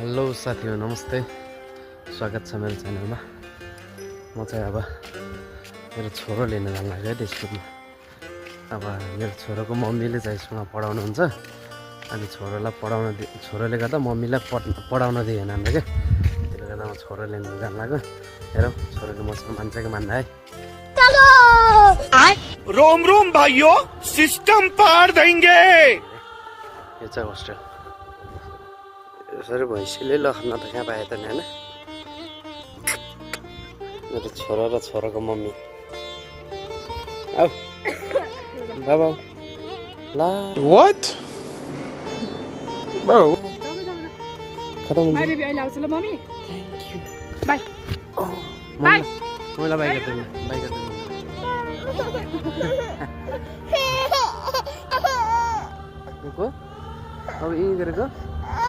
Hello साथीहरु नमस्ते स्वागत छ मेरो च्यानलमा। म चाहिँ अब मेरो छोरो लिन जान लाग्यो स्कुलमा। अब मेरो छोरोको मम्मीले चाहिँ स्कुलमा पढाउनुहुन्छ अनि छोरोले गर्दा मम्मीलाई पढाउन दिएन नि के। त्यसले गर्दा म छोरो लिन जान लाग्यो। हेरौ छोरोको मसँग मान्छ कि मान्दा है। रोम रोम भाइयों सिस्टम पार देंगे। यो चाहिँ होस्टेल यसरी भैँसीले लख्न त कहाँ पाए त हैन। मेरो छोरा र छोराको मम्मी आऊ बाबा ला What? Bro. खतम हुन्छ। बाई बेबी अहिले आउँछ ल मम्मी बाई बाई मलाई बाई गर्दैन बाई गर्दैन। को अब यही गरेको